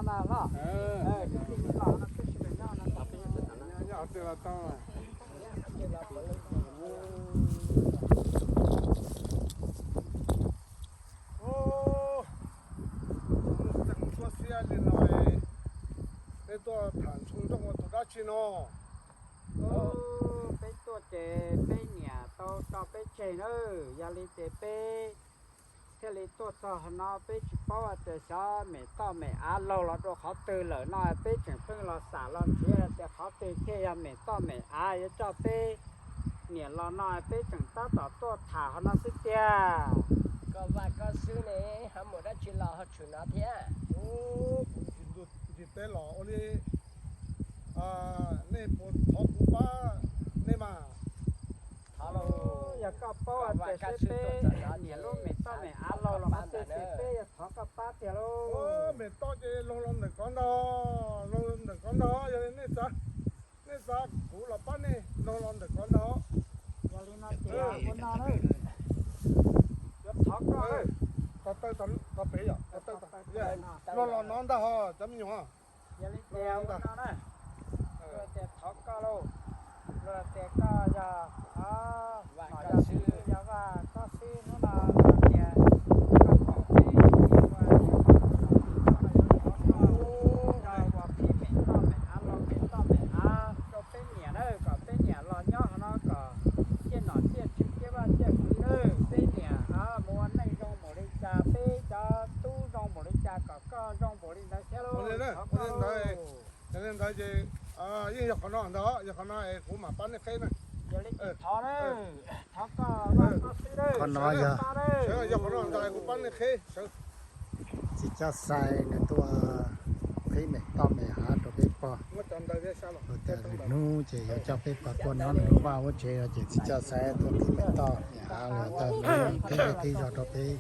Los, los, los twb sib nyob no. Ub, xeem tuaj xiab li no, peb tuaj tham ntsoo nrooj ua tus dab tsi no? Peb tuaj ces peb niam tau tso peb tseg na, yog li ces peb thiaj li tuaj txog no, peb tsis paub tias xyov mem toj mem av laug los rau qhov twg lawm no, peb tseem pheej los xam los nrhiav tias qhov twg thiaj yog mem toj mem av yuav coj peb niam los no, peb tseem tab tom tuaj tham hauv no xwb tiag. Koj vaj koj xwb ne, ho mus dab tsi los ho tshwm no thiab? Ub, kuv ncig ntuj ncig teb los ua li, nej puas thov kuv pab nej mas? Thov lauj. Yog koj paub tias seb peb niam lub mem toj mem av laug los no ces peb yuav thov koj pab tiag lauj. Mem toj ces laug los ntawm kov ntag, laug los ntawm kov ntag, yog li nej xav, nej xav kuv los pab nej, laug los ntawm kov ntag. Yog li no ces ua no na, yuav thov koj, tau tawm tau pem yom, tau tawm, laug los no ntag ho cov me nyuam. Yog li ces ua no na, luag tias thov koj lauj, luag tias koj yog, yog vaj koj xwb, hnub no luag tias koj pom peb ua ua qhib mem toj mem av los mem toj mem av rau peb niam na, kom peb niam los nyob hauv no kom ciaj nom ciaj tswv ciaj vaj ciaj tsev na, peb niam mus ua neej zoo npaum li cas, peb cov tub zoo npaum li cas kom koj zoo npaum li ntawd thiab lauj. Yog li ntawd ces yeej yog qhov no ntag, yog qhov no es kuv mam pab nej qheb na. Yog li ces thov, thov koj, koj xwb, qhov no yog, yog qhov no ntag kuv pab nej qheb. Txiv Coj Xais nws tuaj qhib mem toj mem av rau peb pog, tias lwm hnub ces yuav coj peb pog tuaj nyob nws lub vaj lub tsev no ces Txiv Coj Xais tuaj qhib mem toj mem av los tau qhib qhib zog rau peb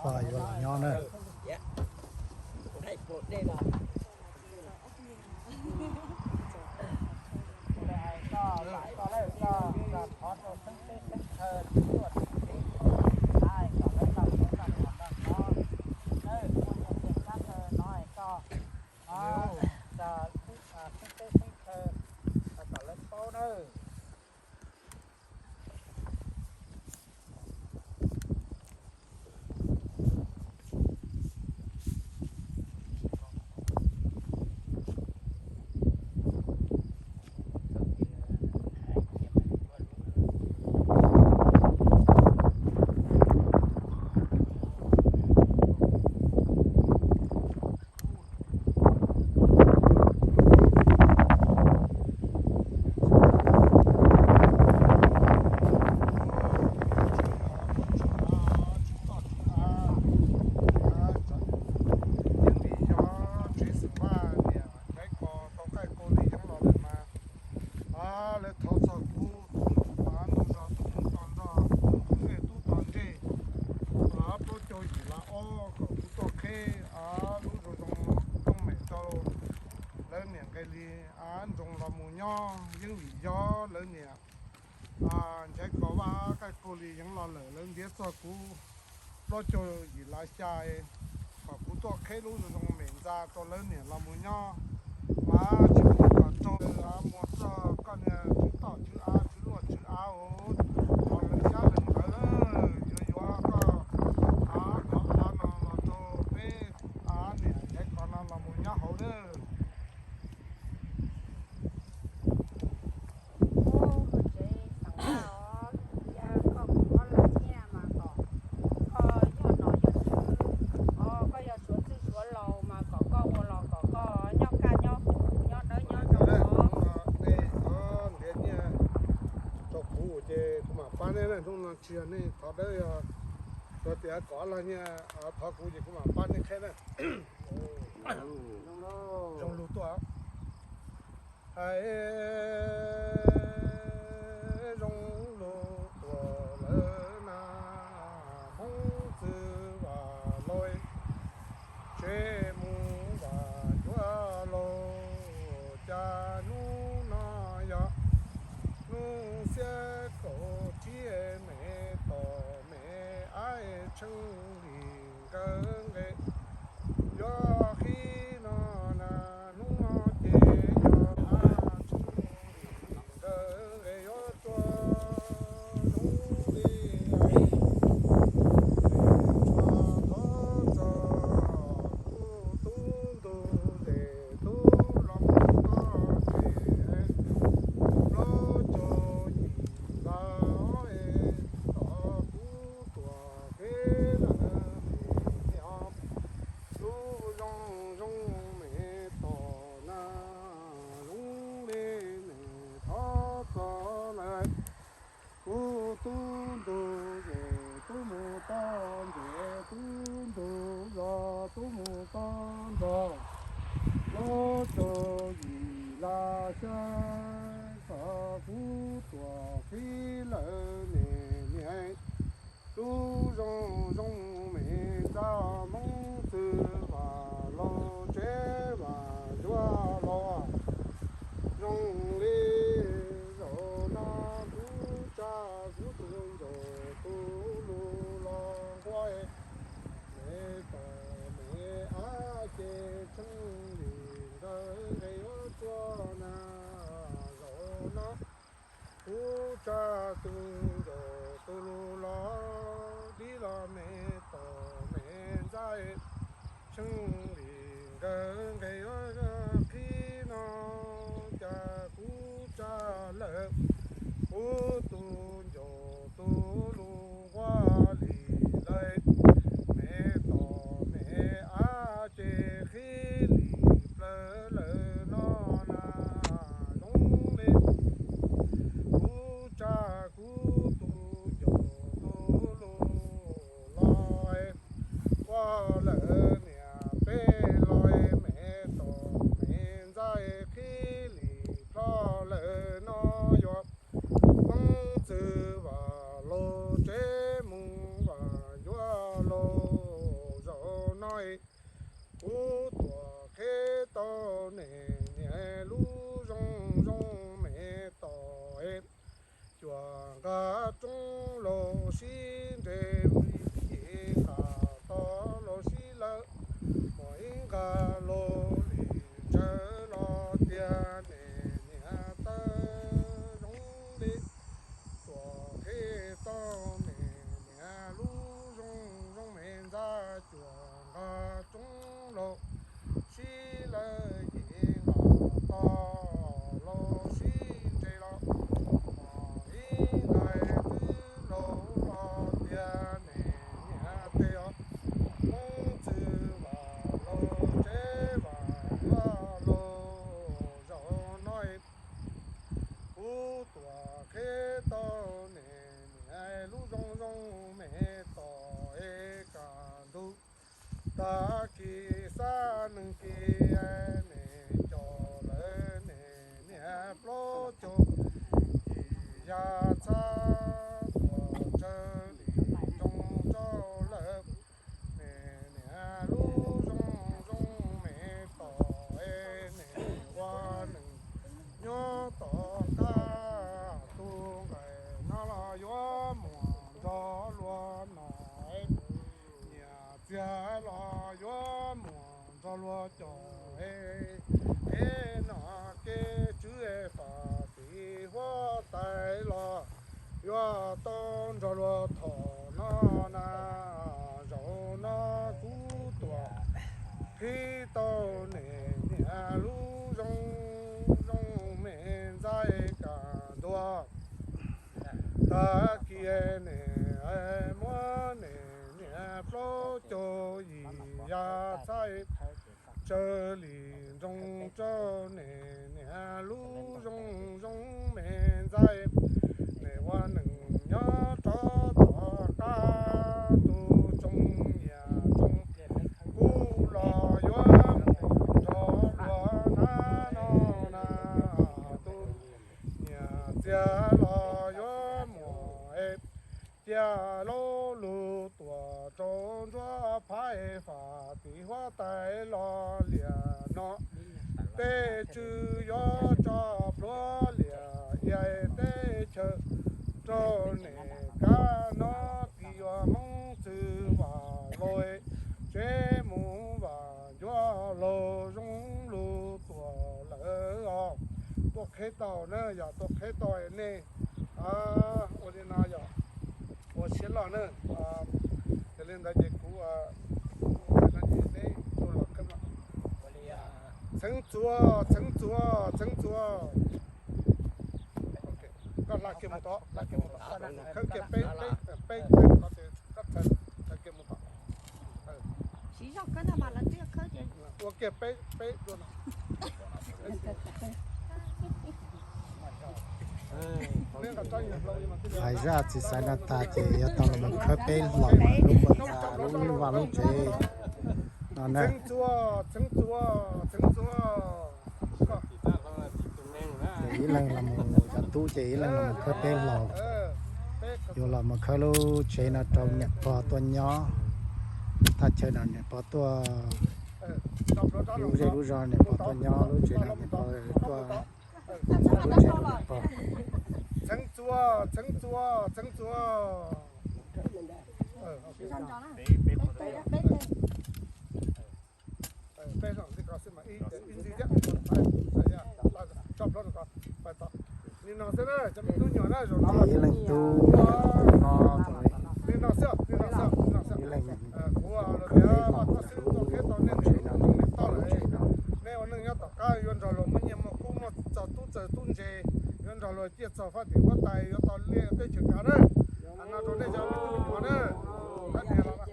pog yuav los nyob na. Yeej vim yog tsev xeem Vaj niam Nchaiv Kos tau qaij qau li yeeb los lawm mas, lawv thov txog kuv tus ntug pas ntug zos tus ntug tos nrog tus ntug ncej tub tos ntsej plaub caug yim las ob kom kuv tuaj qheb lub zoo zoo rooj mem rau lawv niam nqe li ntsoov los mus nyob. Yeej vim yog lawv niam Nchaiv Kos Vaj qaij qau li yeeb los lawm, lawv ntiab txog kuv plaub caug yim las xya kom kuv tuaj qheb lub zoo zoo mem ntxa rau lawv niam los mus nyob. Mas tsis pub kom raug, mus txog koj niag tswv toj tswv av tswv luaj tswv av, thov lees xyab lees ntawv, yuav yuav koj av no los rau peb niam Nchaiv Kos no los mus nyob hauv lawm. Ub, koj tsev xeem Vaj os, yog koj mus ob lag nyiaj mas kom koj yog nom yog tswv, os koj yog suav txwj suav laus mas kom koj ua los kom koj nyob kaj nyob huv nyob dawb nyob zoo os. Ntiav nyiaj rau kuv ces kuv mam pab neb na, hnub no tsis yog nej thov dawb, yog tias kom ob lag nyiaj thov kuv ces kuv mam pab neb qheb na. Zoo lug tuaj. Hais zoo lug tuaj lawm na, Hmoob txwv Vam Loib, tsev mus Vam Cuab Laug, cas hnub no yog hnub xiab kaum tsib, me tom me av tsheej li nkawd nqe. Yog qhib no Tub ntug zes tub mus toj ntses, tub ntug zos tub mus toj ntog, lub tsaus yim laj xyab kom kuv tuam qhib lawm ne niam. Lub zoo zoo me ntxhais, Hmoob txwv vam laus, tsev vam ncuab laus, zoo li zaum no kuv tsa kuv tus ncaus tus lus los nquag, me tom me av ces tsheej li nkawd nqes yuav tsuag na. Zaum no kuv tsa tus ncaus tus lus los dib los me tom me ntxhais, tsheej li nkawd nqes yuav qhib no, cas kuv tsa lawm kuv tus ncaus tus lus nquag li lawm, me tom me av ces qhib li plaws lawm no na. Zoo li kuv tsa kuv tus ncaus tus lus los nquag lawm niam, peb los me tom me ntxhais qhib li plho lawm no. Yuav Hmoob txwv vam laus, tsev mus vam ncuab laus, zaum no kuv tuam qhib tau ne niam, lub zoo zoo me tom cuam nqa roob los sib nres, ib nqa toj los sib lawm, mus ib nqa los li tsawv los tiag ne niam, tawb zoo li tuam qhib tau ne niam, lub zoo zoo me ntxhais, cuam nqa roob los sib lawm, yim nqa toj los sib nres los, mus ib nqa twb laus los tiag ne niam, tej os Hmoob txwv vam laus, tsev vam ncuab laus, zaum no kuv tuam qhib tau ne niam, lub zoo zoo me tom es kaj ntug. Tag kis xab neeg kis ne, cov lawv ne niam, plaub caug yim yav txhab tuam tsawg li nroo rau lawm ne niam, lub zoo zoo me tom es ne ua neeg nyob tom qab, tus nqaij no los yuav muag nrog luag noj, nyiaj txiag los yuav muag nrog luag coj, es no kev tswv faj tim huab tais los yuav tau nrog luag thom no na. Zaum no kuv tuam qhib tau ne niam, lub zoo zoo me ntxhais kaj ntug. Tag kis ne muab ne niam, plaub caug yim yav txhab tsawg li nroo rau ne niam, lub zoo zoo me ntxhais, ne ua neeg nyob rov tom qab, tus tsoo nyiaj tsoo kub los yuav muag nrog luag na no na, tus nyiaj txiag los yuav muag es cia lub lug tuam rau ntsuab phab faj tim huab tais los liam no, tej tswv yuav tso plhuav liam ia teb chaws rau ne. Kab no kis yuav Hmoob txwv vam laus, tsev mus vam ncuab laus, zoo lug tuam lawm os. Tuaj qhib tau na yom, tuaj qhib tau nej ua li no yom, ua siab loj na. Yog li ntawd ces kuv, txheeb txuas, txheeb txuas, txheeb txuas. Koj hla kiag mus tod, hla kiag mus tod, khawb kiag peb, peb, peb, koj txhawj, hla kiag mus tod. Siv zog khawb no mas lawv twb khawb ces ua kiag peb, peb dua no. Hais zaj txiv xaiv no tas ces yuav tau los mus khawb peb hlau lub vaj lub tsev no na. Ces ib leeg los mus, cov tub ces ib leeg los mus khawb peb hlau. Yuav los mus khawb lub tsev no rau niam pog tuaj nyob. Thaj chaw no niam pog tuaj, lub zej lub zos niam pog tuaj nyob, lub tsev no niam pog tuaj, lub tsev no niam pog. Ces ib leeg tub no, ib leeg khawb peb hlau, lub tsev no, lub tsev no. Nej ua neej nyob tom qab yuav nrog luag muaj nyiaj muaj kub, muaj txog tub txawg tub ntse, yuav nrog luag ciaj txog faj tim huab tais, yuav tau liaj teb chaws kav na. Hais no rau nej cov me tub me nyuam na. Peb niam, lub me toj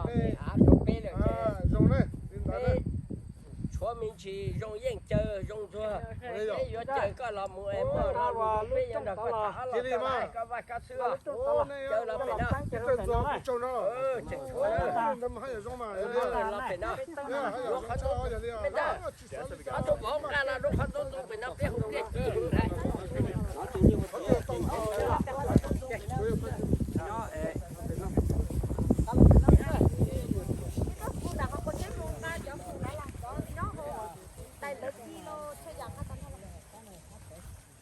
me av rau peb lawm ces peb tshuav me ntsis zoo yeej caw zoo ntsuag, peb yuav caw koj los mus es muaj lo lus peb yuav nrog koj tham los koj vaj koj txwv, caw los pem no. Tseem tshuav los pem no, lub qhov ntxoov, qhov ntxoov vauv nqa los lub qhov ntxoov ntxoo pem no peb hu pliaj ci ntag.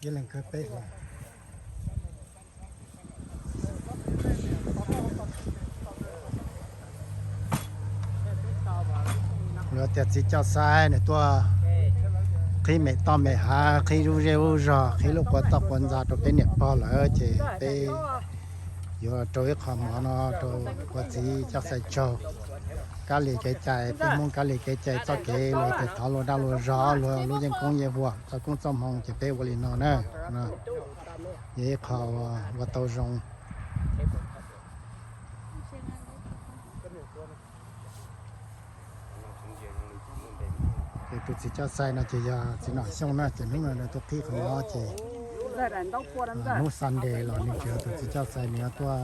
Ib leeg khawb peb hlau. Luag tias txiv coj xaiv nws tuaj qhib me toj me hav, qhib lub zej lub zog, qhib lub quav toj quav ntxa rau peb niam pog lawm ces peb yuav rau ib qho mov no rau ua txiv coj xaiv tsaug. Kab li kev cai, peb Hmoob kab li kev cai txoj kev luag tias thov luag dag luag zog, luag lub yeej koob yeej huam, txoj koob txoj hmoo ces peb ua li no na. Yog ib qho ua tau zoo. Ces tus txiv coj xaiv no ces yog txiv Nom Xyooj na, ces hnub no nws tuaj qhib qhov no ces hnub Sunday los nws tsis yog tus txiv coj xaiv, nws yuav tuaj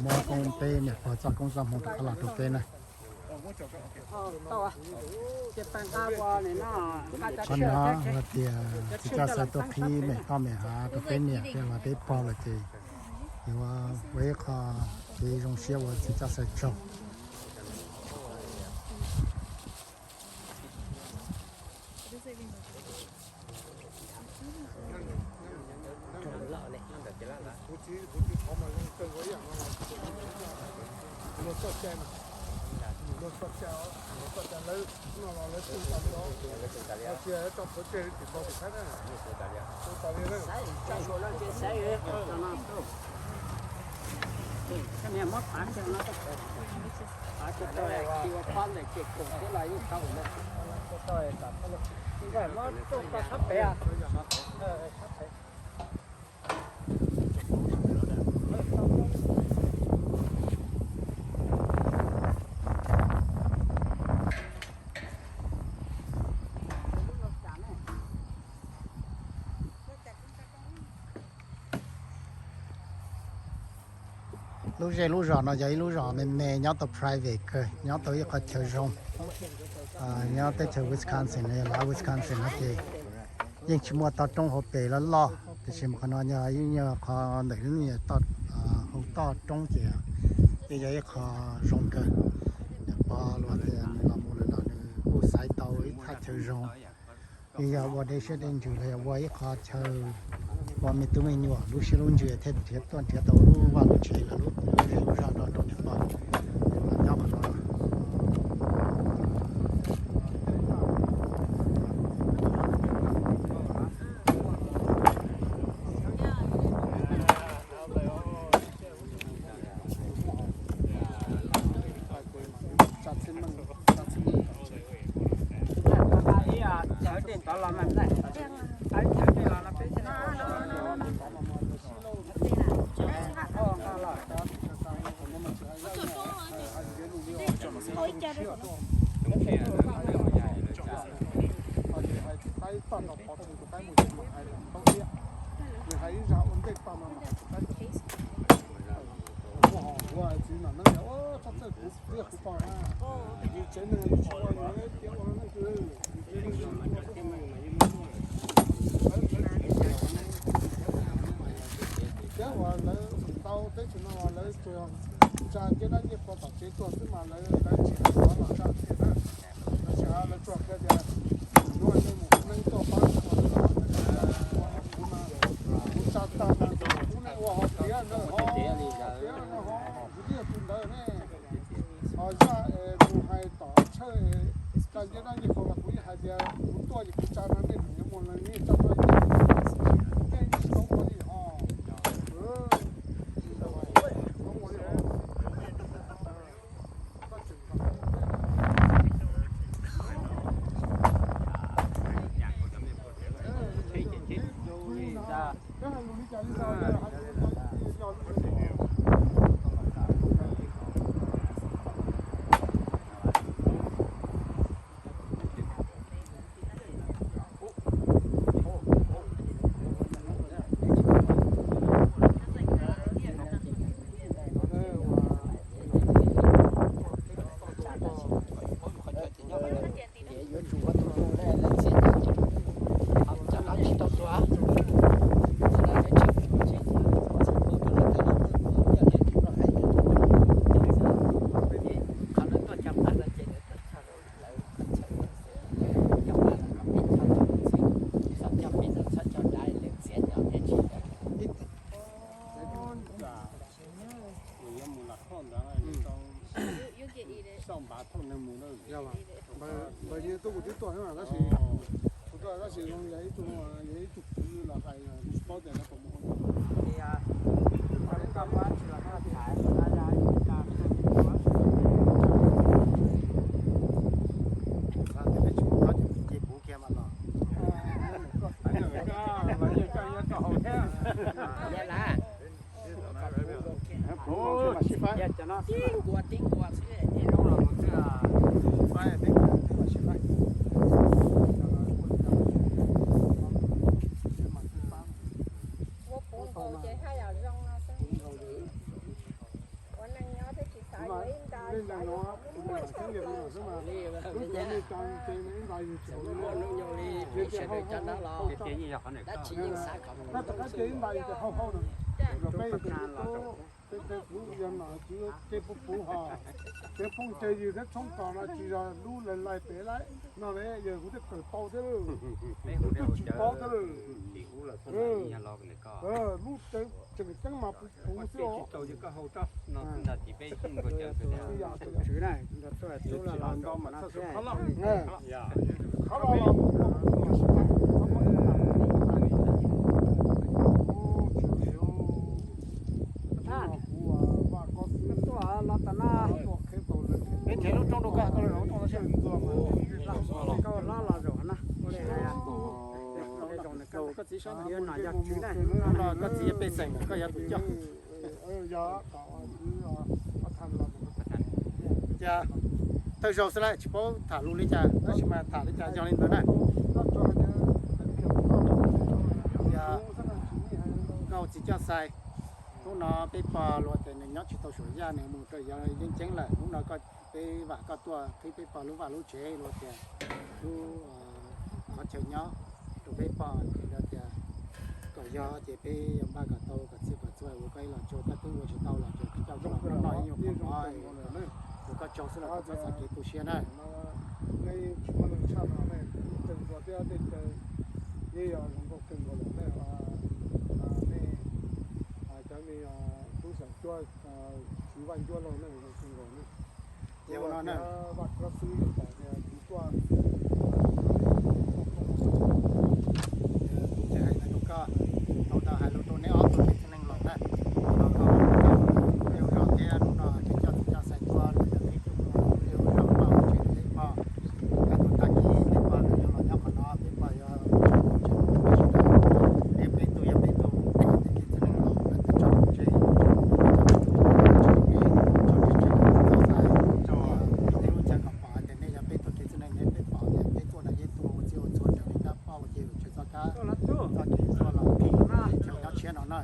muab koob peb niam pog txoj koob txoj hmoo rov qab los rau peb na. Qhov no hais tias txiv coj xaiv tuaj qhib me toj me hav rau peb niam peb los peb pog lawm ces yuav ua ib qho kev zoo siab ua txiv coj xaiv tsaug. Lub zej lub zos no yog ib lub zos me me nyob tau private kawg, nyob tau ib qhov chaw zoo. Nyob teb chaws Wisconsin no, yog lawv Wisconsin no ces yeej tsis muaj toj roob hauv pes loj loj, tiam sis mas qhov no yog ib qho ntawm lub hauv toj roob ces yeej yog ib qho zoo kawg. Niam pog luag tias nws los mus lawm no nws kuj xaiv tau ib thaj chaw zoo. Yeej yog ua dej siab dej ntsws los yog ua ib qho chaw ua me tub me nyuam lub siab lub ntsws thiaj nrhiav tuaj nrhiav tau lub vaj lub tsev los lub zej lub zog no rau niam pog nyob qhov no. Paj no pov tseg tus qaib mus ces mam hais tau thiab. Nws hais ib zag ua ntej paj no mam hais tus qaib. Muaj ho ua txiv no na, txhob txawj kuv tiag kuv pog na. Yus tsev neeg yus tsis ua, yus tias ua neej twg. Thiab uas lawv feem ntau teb chaws no lawv tsuas tsa ncej dab ncej qhua tom tsev tuag xwb mas lawv, lawv tsis hais los tsa thiab na. Lawv tsis hais, lawv tsuas qhia tias, tus no nej mus neeb tuaj pab kuv mas, kuv tsa tag mas kuv nej ua ho tiav ntawd ho, tiav no ho, kuv twb yog tus ntawd ne. Ho zaj es mus hais tom Tshawj tsa ncej dab ncej qhua mas kuv yeej hais tias kuv tuaj ces kuv tsa no nej tseem yuav mus lees niaj tsa no, nej tsis tau ua li ho. Nws yuav mus lam thauj ntawd, sau npav thauj neeg mus na. Npawg Nyiaj Tub kuv twb tuaj thiab mas tab sis, kuv tuaj tab sis zoo li yog ib tug, yog ib tug kwv los hais, kuv tsis paub tias lawv puas mus ua. Ces puv kiag mas los. Ua puv nkaus ces haj yam zoo no xwb. Ua neeg nyob thiaj tsis xav yuav ib nta, xav yuav kom muaj muaj tshaj plaws. Lub cov nej tso ces ib nta yus tsis hau, yus tias hau hau, dab tsi yeej xav kom muaj tshaj plaws. Ib nta yus tias hau hau no, los peb yus tias yus tub, peb peb puv yog nom tswv kev puv puv ho, kev phooj ywg thiab tshoob kos no tsis yog lub lais lais pem lawm no ne, yog kuv thiaj kawm tau thiab, kuv twb tsis paub thiab. Lub tseem ceeb mas puv puv xwb os. Peb nrhiav lub rooj rau koj, koj lub rooj no seb. Koj hlob los zaum no, ua li hais, zaum no koj txiv saib nrhiav nom yog tswv na. Koj txiv yog pej xeem, koj yog tus coj. Ces thawj zaug xwb lawm tsis paub tham lus li cas, tab sis mas tham li cas yog li ntawd na. Koj txiv coj xais, hnub no peb pog luag tias nws nyob tsis tau Suav Yaj, nws mus rau yav yeeb ceeb lawm, hnub no koj, peb vam koj tuaj qhib peb pog lub vaj lub tsev, luag tias lub qhov chaw nyob rau peb pog, ces luag tias kom yog ces peb yuav npaj kom tau kom txhij kom txhua uas koj ib los tsaug, koj twb ua tsis tau los ces koj coj koj los noj ib nyuag qhov no, ua koj tsaug xwb los koj txhob xav kev tu siab na. Nej tsis muaj neeg tshaj no, nej kawg nkaus thiab, nej caw, nej yog zoo nkauj kawg nkaus lawm, nej, nej, cov me tub xeem cuab, tswv Vaj Ncuab laug nej zoo kawg nkaus ne. Ces ua no na, Vaj Kub xwb yog tias kuv tuaj, kuv ces hais ntawd rau koj, tau ntawd hais lus rau neb ob tug txiv neej laus na. Hnub no koj ua zog thiab, hnub no ces coj txiv coj xais tuaj, ua zog pab ua tsev rau peb pog. Tag kis peb pog yuav los nyob qhov no, peb pog yuav, peb tug yog peb tug txiv neej laus, tso tseg, tso tseg, tso tseg, txhob xav, tso, peb lub caij kom pom hais tias nej yog peb tug txiv neej, nej peb pog. txoj kev tuaj los qhib chaw nyob tshiab no na.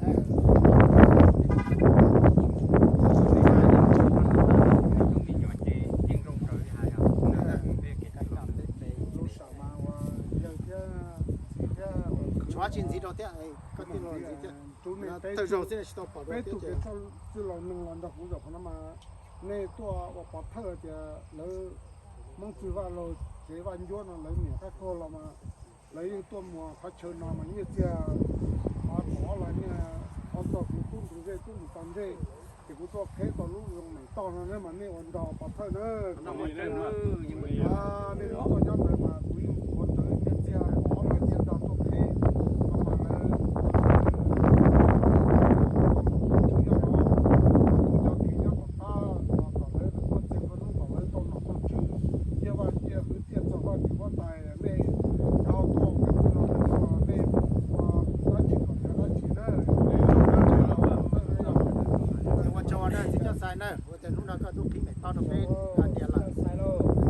Tshuav tsis ntxiv rau thiab, koj tij los ntxiv thiab. Tawg zaug xwb tsis tau pom dua thiab. Txwj laus neeg los nrog kuv zaum qhov no mas nej tuaj ua pov thawj tias lawv Hmoob Txwj Vaj Laug tsev Vaj Ncuab no lawv niam Qab Kaug los mas lawv yeej tuaj muag qhov chaw no mas nyiaj txiag qhov tod los nyiaj qhov txog kuv tub ntug zej tub ntug tog ntsej. Ces kuv tuaj qheb tau lub zoo neeg toj no na mas nej ua nrog pov thawj na. Nej tuaj nyob ntawd mas kuv yeej ua ntawd nyiaj txiag qhov los nyiaj txiag tuaj qheb no mas lawv cov kis nyob tom qab no kom lawv tuaj txeeb koj hnub kom lawv tau nom tau tswv, ciaj vaj ciaj hwv txiaj txog vaj txiv huab tais nej cov tuaj peb txwj laug nej ua dab tsi kom yog dab tsi na. Ua tsaug na txiv Coj Xais na, ua cas hnub no koj tub qhib mem toj rau peb hais tias lawm.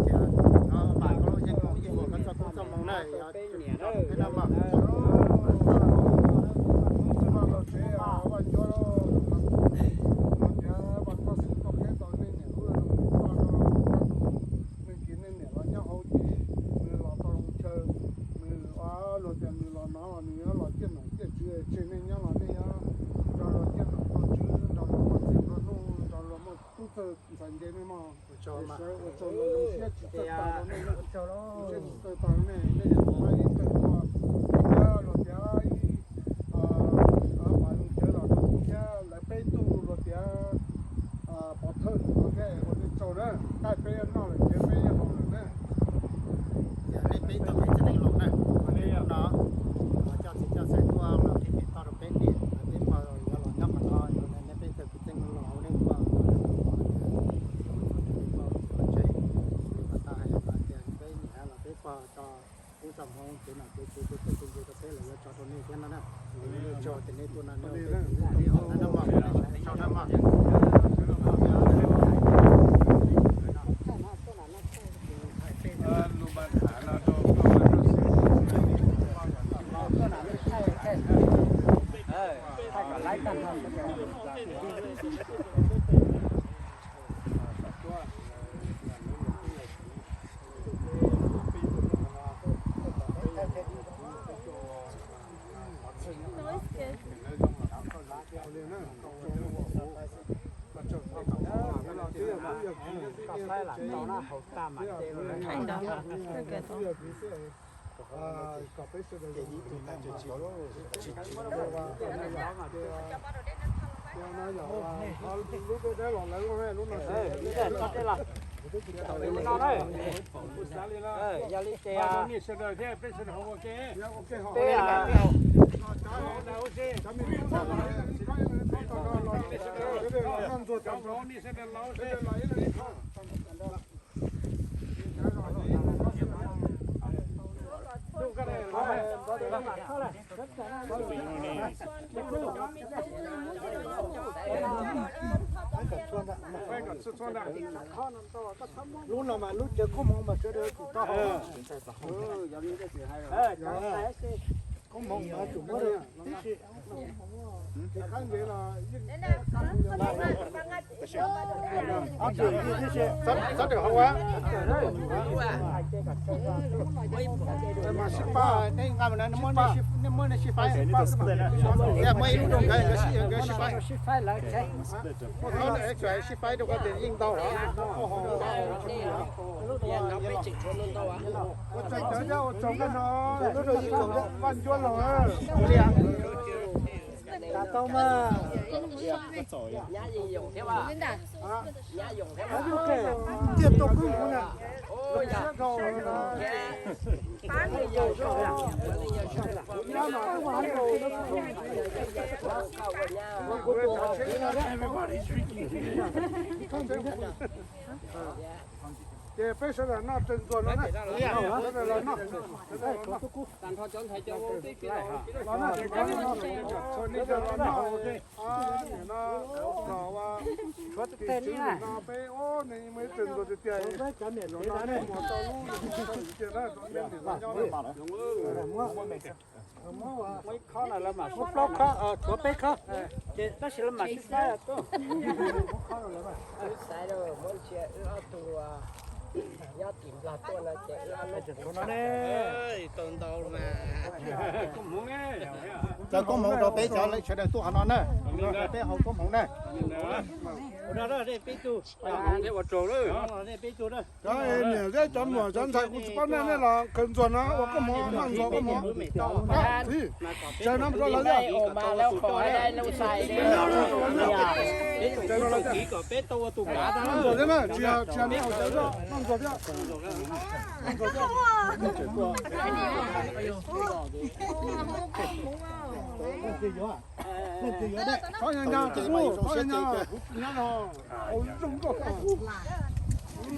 Tias no mas koj lub yeej koob yeej ua koj txoj koob txoj moo na, yog peb no mas. Nws los tau chaw, nws ua luag tias nws los no los nws yuav los ciaj nom ciaj tswv tseg nej nyob los nej yuav nrog luag ciaj nom tau tswv nrog luag muaj txiag nplua nuj nrog luag muaj tub txawg ntxhais nce nej mog. Sawv ua tsaug los zoo siab tsis txawj tag rau nej, siab tsis txawj tag rau nej, nej ua ib txawj ua thiab luag tias ib pas zoo tsawv los rau thiab lawv peb tug luag tias pov thawj thiab ua nej tsaug na, nqaij peb noj lawm thiab peb haus lawm na. Ces nej peb tug kwv tij neej laus na, hnub no coj txiv coj xaiv tuaj los qhib mem toj rau peb niam peb pog yuav los nyob qhov no, nej peb tug kwv tij neej laus hauv nej pog tau hais tias peb niam los peb pog tso kub tso hmoov kev nom kev tswv kev txawj kev ntse rau peb lawm yuav tso rau nej thiab no na. Tsaug tias nej tuaj no, tsaug na mog. Yog li ces peb Lub no mas lub cawv koob hmoov mas sawv daws tsum tau hau. Koob hmoov mas tsum muab tib si. Tib si. Xav tawm hau a. Mas sib pab, nej nqa mus na, nej muab nej sib faib. Muab ib lub rau nkawd, nkawd sib faib. Muab txhob sib faib rau qhov tias yeej ntau. Ua tsaug cawv thiab ua tsaug nkauj no, lub rau ib tsoom Vaj Ncuab los. Tau mas. Tiaj tau kub mus na. Ces peb sawv daws noj raws ntxuag no na, sawv daws los noj, sawv daws los noj, los noj, los noj, los noj, no, no, no, peb ua neeg muaj ib raws ntxuag tiag tiag, no, no, no, muab plaub khob, tshuav peb khob, ces tab sis lawv mam sib faib tuaj. Cov koob hmoov rau peb cov sawv daws tuaj qhov no na, peb haus koob hmoov na. Peb tug, niam thiab cov muam cov ntxhais, kuv tsis paub nej, nej los khaws ntxuag no ua koob hmoov, noj ntxuag koob hmoov. Tsis hais no rau lawv thiab. Noj ntxuag thiab na, tsis hais, tsis hais nej haus cawv zog, noj ntxuag thiab. Noj ntxuag thiab. Leej twg yuav, leej twg yuav dej, qhov nyab nyab, qhov nyab nyab, haus zoo nkauj. Ib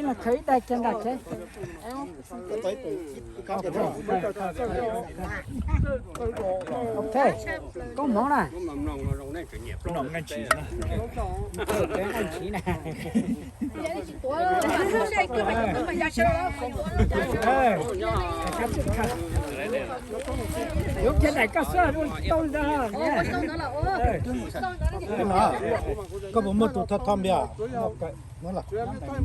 leeg khaws ib daig kiag ntag. Ok, koob hmoov na. Yuav kiag daim koj xwb, tau ntag. Koj puas muaj tus thom thom npias? Luag tias koj yog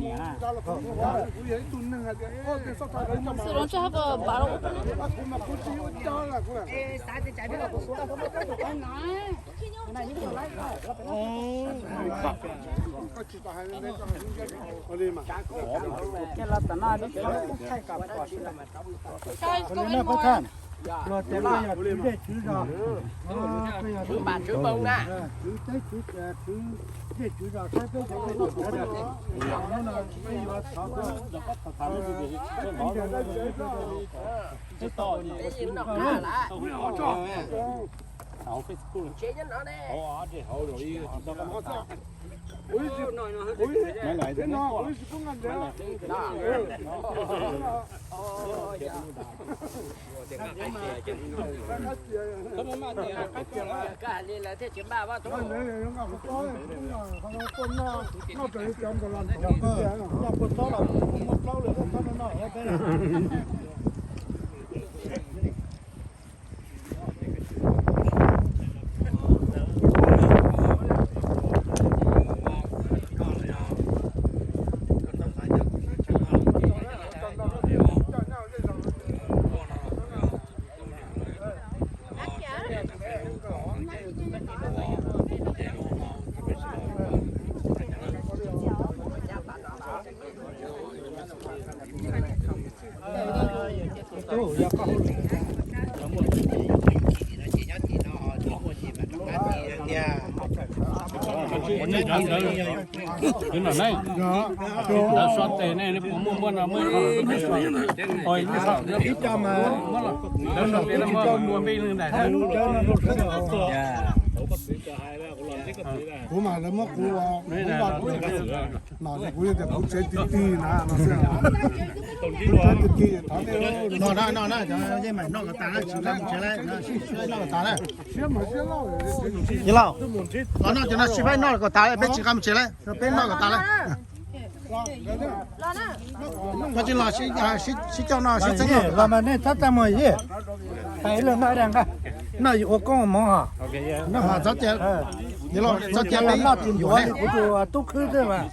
tswv zej tswv zos, koj yog tswv teb tswv, tswv zej tswv zos, saib peb cov peb yuav thov koj, peb Ntawd so tes ne, puas muaj muaj no muaj ib qho, ib co mas ntawd so tes no muaj muaj peb leeg ntais. Kuv mas lawv muab kuv, kuv mas kuv, no kuv yeej tias kuv tsev ti ti na no xwb. Kuv tsev ti ti thov nej. No na, no na, cov yeej mas noj kom tas na, tsis noj mus tsev lawm, noj kom tas na. Yawg laus, los noj cov no sib faib noj kom tas, peb tsis nqa mus tsev lawm, peb noj kom tas lawm. Koj tsis los sib coj noj sib txeeb los mas nej txhob txaj muag yej. Hais ib leeg noj ib dag nqa, noj ua koob hmoov os. Noj mas txhob cia, txhob cia peb noj tsis ntuav li kuv tus tub khwb xwb mas.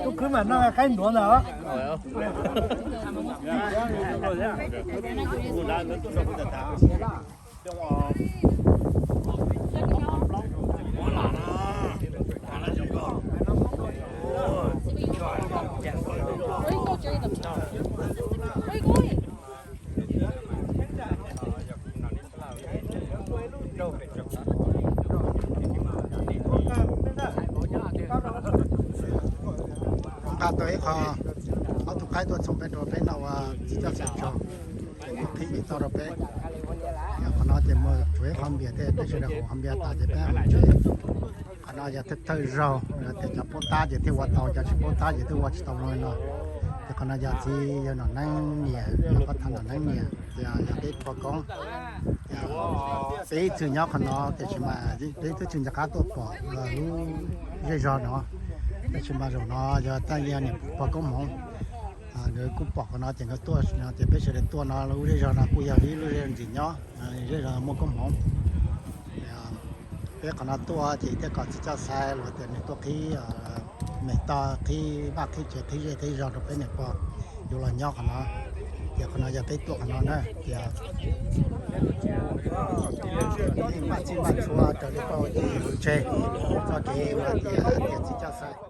Tub khwb mas noj qaib ntuav ntag. Nqa tau ib qho, ob tug Laib tuaj txhoov peb rau peb noj ua txiv coj xais tsaug, ces tuaj qhib npias toj rau peb. Yog qhov no ces muaj tsuav ib qho npias thiab, peb sawv daws haus qhov npias tas ces peb mus tsev. Qhov no yog thawj thawj zaug, yog tias cov paub tab ces thiaj ua tau, cov tsis paub tab ces twb ua tsis tau li no. Ces qhov no yog txiv yawg Nom Neeb niam, yog pab thab Nom Neeb niam, ces yog peb pog koob. Peb ib txwm nyob qhov no tiam sis mas peb twb tsis nco qab tuaj pom lub zej zog no, tab sis mas zaum no yog tag yog niam pog koob hmoov, nkawd kuj pom qhov no ces nkawd tuaj no, ces peb sawv daws tuaj no lub zej zog no kuj yog ib lub zej zog ntxim nyob, zej zog muaj koob hmoov. Peb qhov no tuaj ces thiaj kom txiv coj xais los tias nws tuaj qhib me toj, qhib vaj qhib tsev, qhib zej qhib zog rau peb niam pog yuav los nyob qhov no. Ces qhov no yog peb tuaj qhov no na, ces npaj txhij npaj txhua raws li peb ua txuj ua tseg txoj kev uas tias tias txiv coj xais.